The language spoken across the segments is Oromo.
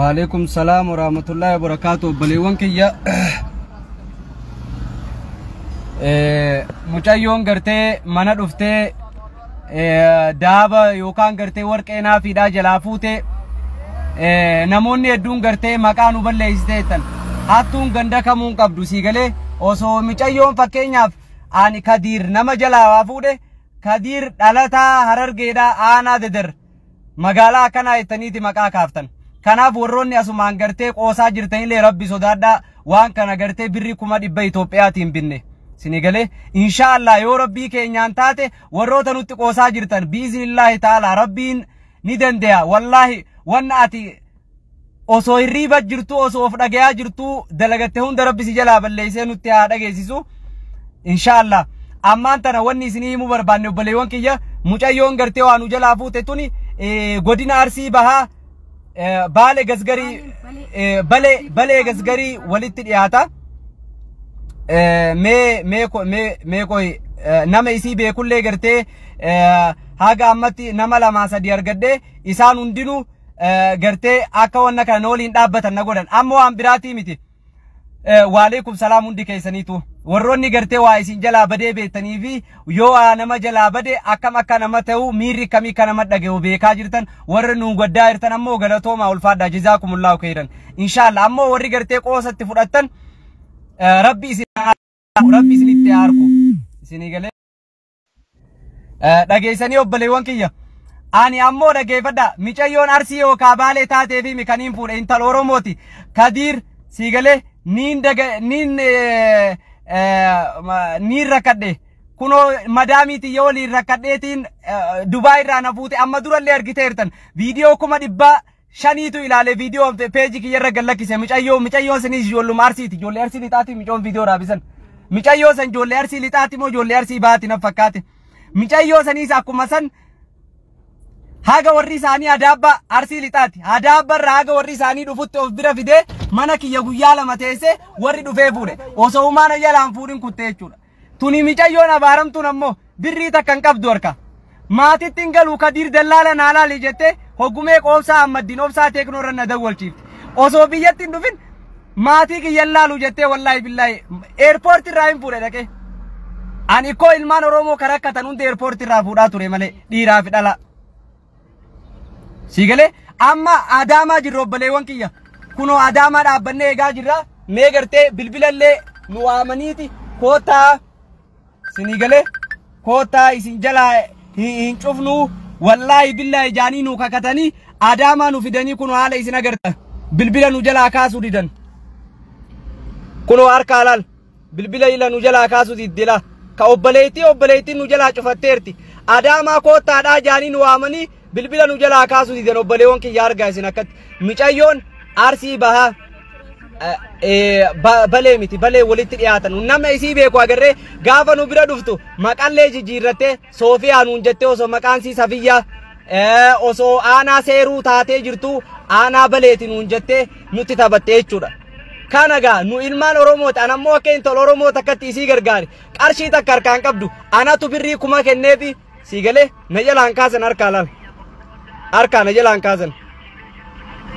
Waalaikum salaam warahmatullahi wabarakatuh. Obboleewwan kiyya, mucayyoon gartee mana dhuftee daaba yookaan gartee warqee naafiidhaa jalaa fuute, namoonni hedduun gartee maqaa nu balleessiteettan. Hattuun ganda kamuun qabdu, sii galee? Osoo mucayyoon, fakkeenyaaf, ani Kadiir nama jalaa waa fuudhe, Kadiir dhalataa Harargeedhaa, aanaa Dadar, magaalaa akkanaa jettaniiti maqaa kaaftan. Kanaaf warroonni asumaan gartee qoosaa jirtanillee Rabbi sodaadhaa. Waan kana gartee birrii 100,000 Itoophiyaatiin binne. Sini galee? Inshaallah, yoo Rabbii keenyaan taate, warroota nutti qoosaa jirtan, biiznillaahi ta'ala, Rabbiin ni dande'a. Wallaahi, wanna ati osoo hirriiba jirtu, osoo of dhagayaa jirtu dalagatte hunda Rabbi si jalaa balleessee nutti haa dhageessisu. Inshaallah. Ammaan tana wanni isinii himuu barbaanne, obboleewwan kiyya, mucayyoon gartee waa nu jalaa fuute tuni godina Arsii Bahaa, Baale Gasgarii, Balee Gasgarii walitti dhiyaata. Mee mee mee mee qoy, nama isii beekullee gartee haga ammatti nama lamaa sadi argadhe. Isaan hundinuu gartee akka wanna kana waliin dhaabbatan na godhan. Amma waan biraatii miti. Waalaikum salaam hundi keessaniitu. Warroonni gartee waa isin jalaa badee beektanii fi yoo waa nama jalaa bade akkam akka nama ta'u, miirri kamii akka nama dhaga'u beekaa jirtan, warri nu gaddaa jirtan ammoo galatoomaa, ulfaadhaa, jazaakumullahu khairan. Inshaallah, ammoo warri gartee qoosatti fudhattan, Rabbi isinitti haa harku. Isinii galee? Dhageessanii, obboleewwan kiyya. Ani ammoo, dhageeffadha, micayyoon Arsii yookaan Baalee taatee fi mikaniin fuudhe intala Oromooti. Kadiir, sii galee? Niin daga niin niin rakkadhe. Kunoo madaamii tiyya waliin rakkadheetiin Dubaay irraa na fuute. Amma durallee argiteertan, viidiyoo 500,000tu ilaale, viidiyoo peejii kiyya irra gallakkise. Mucayyoo, mucayyoon sanis ijoolluma Arsiiti, ijoollee Arsii Lixaati. Mucayyoon viidiyoo raabisan, mucayyoo san ijoollee Arsii Lixaati moo ijoollee Arsii Bahaati na fakkaate. Mucayyoo saniis akkuma san haga warri isaanii Adaabba, Arsii Lixaati, Adaabba irraa haga warri isaanii dhufutti of bira fidee mana kiyya guyyaa 2 teessee warri dhufee fuudhe. Osoo humaana jalaan fuudhin kuttee jechuudha. Tuni micayyoon abaaramtuun ammoo birrii takka hin qabdu harka. Maatitti hin galu, Kadiir dallaala naa laali jettee hoggumee qoobsaa Ammaddiin Obsaa Teeknoo irra na dawwalchiifte. Osoo biyyatti hin dhufin maatii kiyya laalu jettee, wallaahi billaahi, eerpoortii irraa hin fuudhe dhaqee. Ani koo ilmaan Oromoo kan rakkatan hundi eerpoortii irraa fuudhaa ture malee, dhiiraa fi dhalaa. Sii galee? Amma Adaamaa jirra, obboleewwan kiyya. Kunoo Adaamaa dhaabbannee eegaa jirra. Mee gartee bilbilallee nu waamaniiti, koottaa, sinii galee, koottaa, isin jalaa hin cufnu, wallaahi billaahi jaanii nu kakatanii Adaamaa nu fidanii. Kunoo haala isin agarta. Bilbila nu jalaa kaasuu didan. Kunoo harkaa laal, bilbila ila nu jalaa kaasuu diddila. Ka obboleettii, obboleettiin nu jalaa cufatteerti. Adaamaa koottaadhaa jaanii nu waamanii bilbila nu jalaa kaasuu didan. Obboleewwan kiyya, argaa isin akkatti. Micayyoon Arsii Bahaa, Balee miti, Balee walitti dhiyaatan. Nama isii beeku agarree gaafa nu bira dhuftu maqallee jijjiirrattee Soofiyaa nuun jettee, osoo maqaan sii Safiyyaa, osoo aanaa Seeruu taatee jirtu aanaa Baleeti nuun jettee nutti taphatte jechuudha. Kana gaa nu ilmaan Oromooti. An ammoo akka intala Oromoo takkatti isii gargaare. Qarshii takka harkaan qabdu, anatu birrii 1000 kenneefi. Sii galee? Na jalaan kaasan, harkaa laal. Harkaa na jalaan kaasan.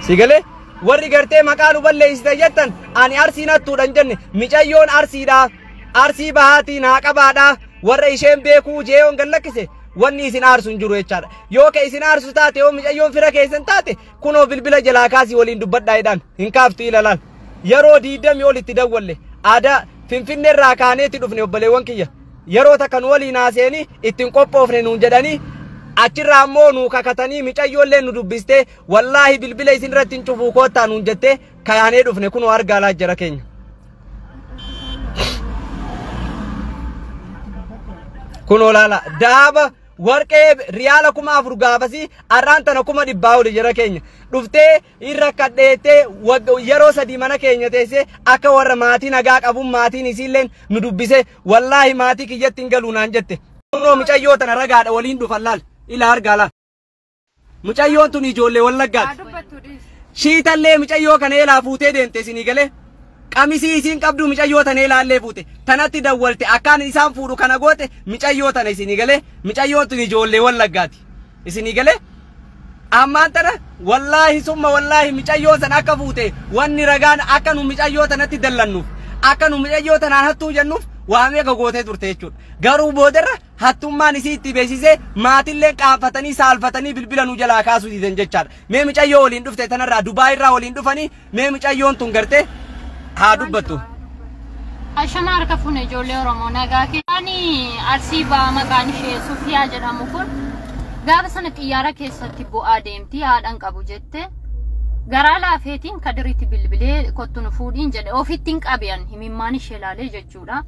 Sii galee? Warri gartee maqaa nu balleessite jettan, ani Arsiin hattuudhan jenne. Micayyoon Arsiidha. Arsii Bahaatii naa qabaadha. Warra isheen beekuu jeeyoon gallakkise, wanni isin aarsu hin jiru jechaadha. Yoo ka isin aarsu taate, yoo micayyoon fira keessan taate, kunoo bilbila jalaa kaasii waliin dubbadhaa jedhaan, hin kaaftu ilalaan. Yeroo 20 ol itti dawwalle. Aadaa Finfinnee irraa kaaneeti dhufne, obboleewwan kiyya. Yeroo takka nu waliin haaseenii ittiin qophoofne nuun jedhanii, achirraa ammoo nu kakatanii, micayyoollee nu dubbistee, wallaahi bilbila isin irratti hin cufuu, koottaa nuun jettee kaanee dhufne. Kunoo argaa laa jara keenya. Kunoo laala, daaba warqee riyaala 4000 gaafasii, har'aan tana 100,000 oli, jara keenya. Dhuftee hin rakkadheettee yeroo 3 mana keenya teessee akka warra maatii nagaa qabuun maatiin isiilleen nu dubbise, wallaahi maatii kiyyatti hin galuu naan jette. Kunoo mucayyoo tana ragaadha, waliin dhufan laal, ila argaa laal. Mucayyoon tun ijoollee Wallaggaati. Shiitallee mucayyoo kana eelaa fuutee deemte, isinii galee? Qamisii isiin qabdu mucayyoo tana eelaallee fuute. Tanatti dawwalte, akkaan isaan fuudhu kana goote mucayyoo tana, isinii galee? Mucayyoon tun ijoollee Wallaggaati. Isinii galee? Ammaan tana wallaahi summa wallaahi micayyoon san akka fuute wanni ragaan akka nu micayyoo tanatti dallannuuf akka nu micayyoo tanaan hattuu jennuuf waa meeqa gootee turte jechuudha. Garuu boodarra hattummaan isii itti beeksisee maatillee qaanfatanii saalfatanii bilbila nu jalaa kaasuu didan jechaadha. Mee micayyoo waliin dhufte tanarraa Dubaay irraa waliin dhufanii mee micayyoon tun gartee haa dubbattu. Ashama harka fuune ijoollee Oromoo nagaa keessanii Arsii ba'aa maqaan ishee Sufiyaa jedhamu kun gaafa sana xiyyaara keessatti bu'aa deemti haadhan qabu jette garaa laafeetiin Kadiritti bilbilee kottu nu fuudhiin jedhe ofittiin qabiyan himimmaan ishee laalee jechuudha.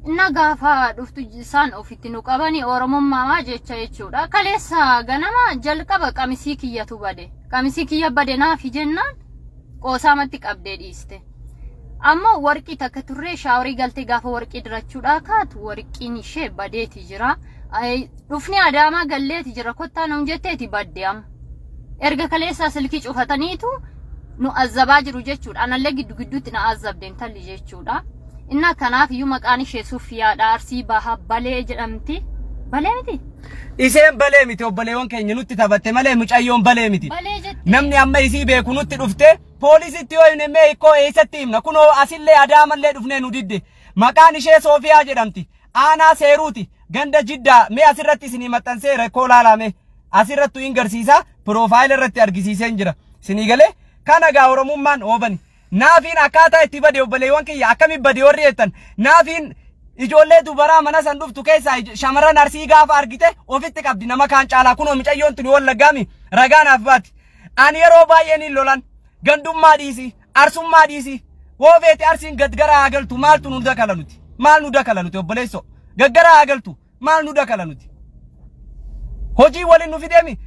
Inna gaafa dhuftu isaan ofitti nu qabanii Oromummaa jecha jechuudha. Kaleessa ganama jalqaba qamisii kiyyatu bade. Qamisii kiyya bade naafi jennaan qoosaamatti qabdee dhiiste. Amma warqii takka turree shaaworii galtee gaafa warqii dirachuudhaa kaatu warqiin ishee badeeti jira. Dhufni Adaamaa galleeti jira kottaa nuun jetteeti badde amma. Erga kaleessaa silkii cufataniitu nu azzabaa jiru jechuudha. Anallee giddu gidduutti na azzabde intalli jechuudha. Inna kanaaf iyyuu maqaan ishee Sufiyaadha. Arsii Bahaa Balee jedhamti. Balee miti? Isheen balee miti obboleewwan keenya nutti taphatte malee mucayyoon balee miti. Balee jetti. Namni amma isii beeku nutti dhufte poolisitti yoo himne mee hikkoo eessatti himna kunoo asillee Adaamallee dhufnee nu didde. Maqaan ishee Soofiyaa jedhamti. Aanaa Seeruuti. Ganda Jiddaa mee asirratti isinii maxxansee rakkoo laalame asirrattu hin garsiisa piroofaayila irratti argisiiseen jira. Isinii galee kana gaa Oromummaan oobani. Naafiin akkaataa itti bade obboleewwan kiyya akkamitti bade warri jettan naafiin ijoollee dubaraa mana san dhuftu keessaa shamarran Arsii gaafa argite ofitti qabdi nama kaan caalaa kunoo micayyoon tuni Wallaggaami ragaa naaf baati. Ani yeroo baay'een hin lolan gandummaa dhiisi arsummaa dhiisi woo feete Arsiin gaggara haa galtu maaltu nu dakala nuti maal nu dakala nuti obboleessoo gaggara haa galtu maal nu dakala nuti. Hojii waliin nu fideemi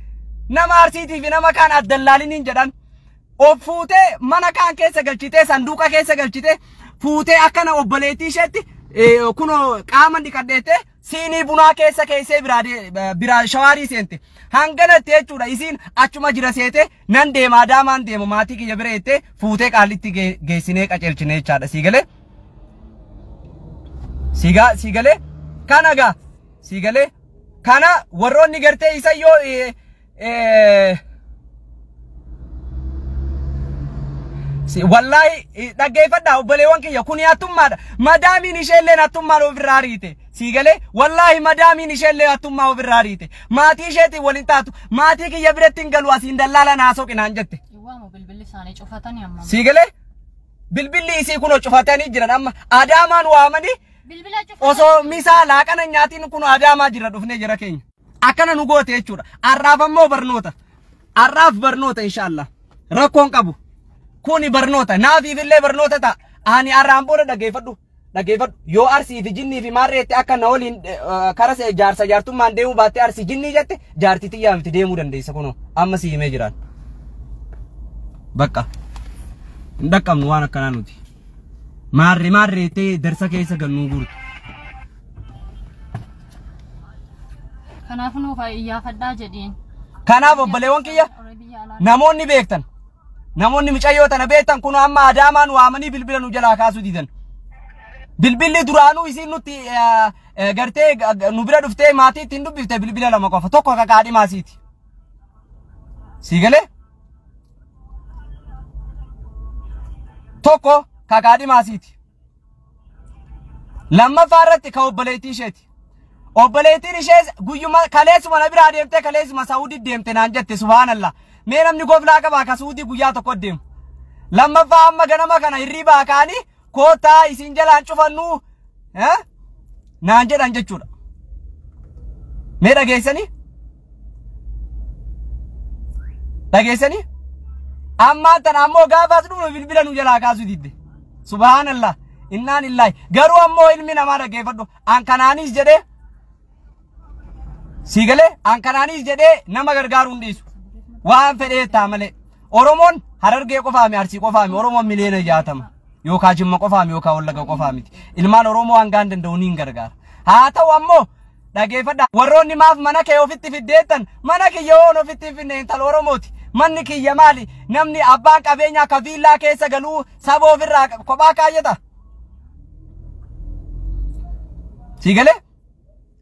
nama Arsiitii fi nama kaan addallaaliniin jedhan. Of fuutee mana kaan keessa galchitee sanduuqa keessa galchitee fuutee akkana obboleettii isheetti kunoo qaama dhiqadheettee siinii bunaa keessa keessee biraa shawaarii seente. Hanganatti jechuudha isiin achuma jira seete nan deema Adaamaan deema maatii kiyya bira jettee fuutee qaallitti geessinee qaceelchine jechaadha. Sii galee? Sii galee? Kana gaa sii galee? Kana warroonni gartee isa yoo Wallaahi dhaggeeffadhaa obboleewwan kiyya kuni hattummaadha. Madaamiin isheellee hattummaan ofirraa ariite. Sii galee wallaahi madaamiin isheellee hattummaa ofirraa ariite. Maatii isheetiin waliin taatu maatii kiyya biratti hin galu asiin dallaala naa soqinaan jette. Waamu bilbilli isaanii cufatanii amma. Sii galee bilbilli isii kunoo cufatanii jiran amma Adaamaan waamanii Bilbila cufatanii. Osoo misaa laaqana nyaatiin kun Adaamaa jira dhufnee jira keenya. Akkana nu goote jechuudha. Arraaf ammoo barnoota. Arraaf barnoota inshaallah. Rakkoon qabu. Kuni barnoota. Naafiif illee barnoota ta'a. Ani arraan booda dhaggeeffadhu. Dhaggeeffadhu. Yoo Arsii fi jinnii fi maarreetti akka na waliin kara jaarsa jaartummaan deemuu baattee Arsii jinnii jette jaartii xiyyaa miti deemuu dandeessa kunoo. Amma si himee jiraan. Bakka. Hin dhaqqabnu waan akkanaa nuti. Maarree maarreettee darsa keessa gannuu guurtu. Kanaaf nuuf iyyaafadhaa jedhiin. Kanaaf obboleewwan kiyya namoonni beektan. Namoonni micayyoo tana beektan kun amma Adaamaan waamanii bilbila nu jalaa kaasuu didan. Bilbilli duraanuu isiin nutti gartee nu bira dhuftee maatii ittiin dubbifte bilbila lama qofa tokko akka kaadhimaa siiti. Sii galee? Tokko kakaadhimaa siiti. Lammaffaa irratti ka obboleettii isheeti. Obboleettiin ishees guyyuma kaleessuma na biraa deemtee kaleessuma Saawudii deemte naan jette subhaanallah. Mee namni goflaa qabaa ka Saawudii guyyaa tokko deemu. Lammaffaa amma ganama kana hirribaa ka'anii koottaa isin jalaan cufannuu naan jedhan jechuudha. Mee dhageessanii? Dhageessanii? Ammaan tana ammoo gaafaas dhufnu bilbila nu jalaa kaasuu didde. Subhaanallah. Innaan illaahi. Garuu ammoo ilmi namaa dhaggeeffadhu. An kanaanis jedhee sii galee an kanaanis jedhee nama gargaaruu hin dhiisu. Waan fedhee ta'a malee. Oromoon Harargee qofaami Arsii qofaami Oromoon miliyoona 60 yookaan Jimma qofaami yookaan Wallaga qofaamiti. Ilmaan Oromoo hangaan danda'u ni hin gargaara. Haa ta'u ammoo dhaggeeffadha. Warroonni maaf mana kee ofitti fiddeettan mana kiyya oon ofitti hin fidne intala Oromooti. Manni kiyya maali? Namni abbaan qabeenyaa akka viillaa keessa galuu saba ofirraa kophaa kaayyata. Sii galee?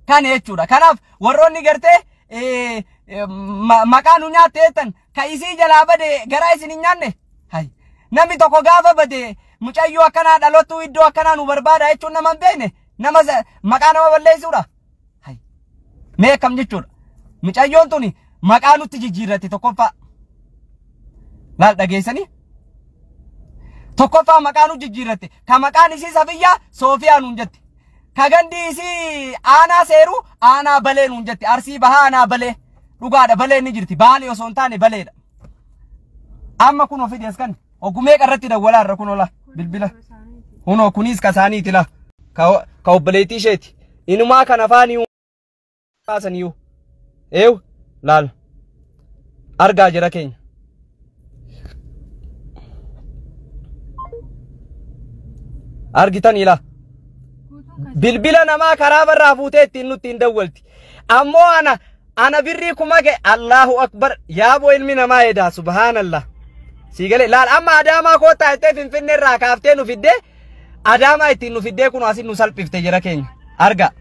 Kana jechuudha. Kanaaf warroonni gartee Maqaa nu nyaatte jettan ka isii jalaa bade garaa isin hin nyaanne. Hay. Namni tokko gaafa bade mucayyoo akkanaa dhalottuu iddoo akkanaa nu barbaada jechuun nama hin beekne nama maqaa nama balleessuudha. Hay. Mee akkam jechuudha? Mucayyoon tuni maqaa nutti jijjiirratti tokkoffaa. Laal dhageessanii? Tokkoffaa maqaa nu jijjiirratte. Ka maqaan isii Safiyyaa Soofiyaa nuun jette. Ka gandi isii aanaa seeruu aanaa balee nuun jette. Arsii bahaa aanaa balee. Dhugaadha balee ni jirti. Baalee osoo hin taane baleedha. Amma kun ofii as kan ogumee irratti dawwalaa irra kun ola bilbila. Kunoo kunis ka isaaniiti la. Ka obboleettii isheeti. Inumaa kan afaanii kaasaniyyuu. Eew laal. Argaa jira keenya. Argitanii la. Bilbila namaa karaa barraa fuutee ittiin nutti hin dawwalti. Ammoo ana birrii kuma ga'e Allahu akbar yaaboo ilmi namaa edaa subhaanallah. Sii galee laal amma Adaamaa koottaa jettee Finfinnee irraa kaaftee nu fiddee Adaamaa ittiin nu fiddee kun asin nu salphifte jira keenya. Arga.